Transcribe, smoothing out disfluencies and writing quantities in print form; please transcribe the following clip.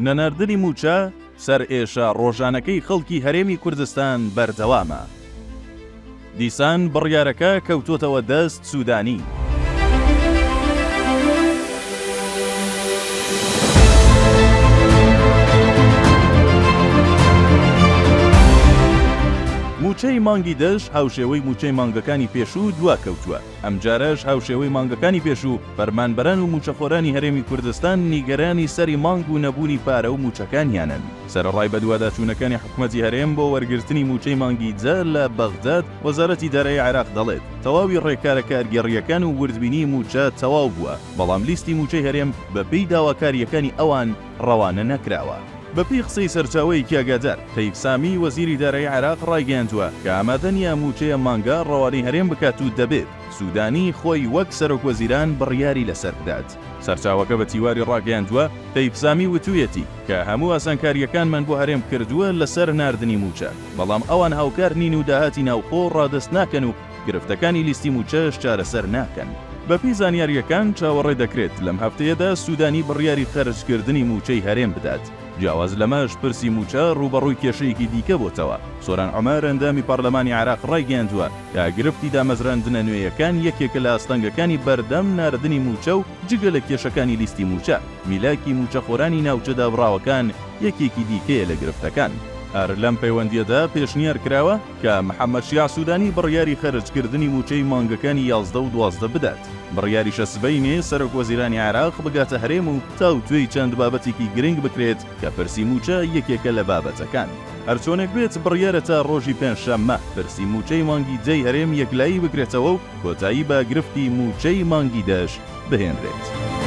نەناردنی مووچە، سەرئێشە ڕۆژانەکەی خەڵکی هەرێمی کوردستان بەردەوامە. دیسان بڕیارەکە کەوتۆتەوە دەست سوودانی. مووچەی مانگی دەش هاوشێوەی مووچەی مانگەکانی پێشوو دواکەوتووە، ئەمجارەش هاوشێوەی مانگەکانی پێشوو فەرمانبەران و مووچەخۆرانی هەرێمی کوردستان نیگەرانی سەری مانگ و نەبوونی پارە و مووچەکانیانن. سەرەڕای بەدواداچوونەکانی حکومەتی هەرێم بۆ وەرگرتنی مووچەی مانگی دە لە بەغداد، وەزارەتی دارایی عێراق دەڵێت، تەواوی ڕێکارە کارگێڕییەکان و وردبینیی مووچە تەواو بووە، بەڵام لیستی مووچەی هەرێم بەپێی داواکارییەکانی ئەوان ڕەوانە نەکراوە. بەپێی قسەی سەرچاوەیەکی ئاگادار، تەیف سامی، وەزیری دارایی عێراق ڕایگەیاندووە کە ئامادە نییە مووچەی ئەم مانگە ڕەوانەی هەرێم بکات و دەبێت سوودانی خۆی وەک سەرۆکوەزیران بڕیاری لەسەر بدات. سەرچاوەکە بە تیواری ڕاگەیاندووە، تەیف سامی وتوویەتی کە هەموو ئاسانکارییەکانمان بۆ هەرێم کردووە لەسەر ناردنی مووچە، بەڵام ئەوان هاوکار نین و داهاتی ناوخۆ ڕادەست ناکەن و گرفتەکانی لیستی مووچەش چارەسەر ناکەن. بەپێی زانیارییەکان، چاوەڕێ دەکرێت لەم هەفتەیەدا سوودانی بڕیاری خەرجکردنی مووچەی هەرێم بدات. جیاواز لەمەش پرسی مووچە ڕووبەڕووی کێشەیەکی دیکە بۆتەوە، سۆران عومەر ئەندامی پەرلەمانی عێراق ڕایگەیاندووە کە گرفتی دامەزراندنە نوێیەکان یەکێکە لە ئاستەنگەکانی بەردەم ناردنی مووچە و جگە لە کێشەکانی لیستی مووچە، میلاکی مووچەخۆرانی ناوچە دابڕاوەکان یەکێکی دیکەیە لە گرفتەکان. هەر لەم پەیوەندییەدا پێشنیار کراوە کە محەمەد شیاع سوودانی بڕیاری خەرجکردنی مووچەی مانگەکانی 11 و 12 بدات. بڕیاریشە سبەینێ سەرۆکوەزیرانی عێراق بگاتە هەرێم و تاوتوێی چەند بابەتێکی گرنگ بکرێت کە پرسی مووچە یەکێکە لە بابەتەکان. هەرچۆنێک بێت بڕیارە تا ڕۆژی پێنجشەممە پرسی مووچەی مانگی دەی هەرێم یەکلایی بکرێتەوە و کۆتایی بە گرفتی مووچەی مانگی دەش بهێنرێت.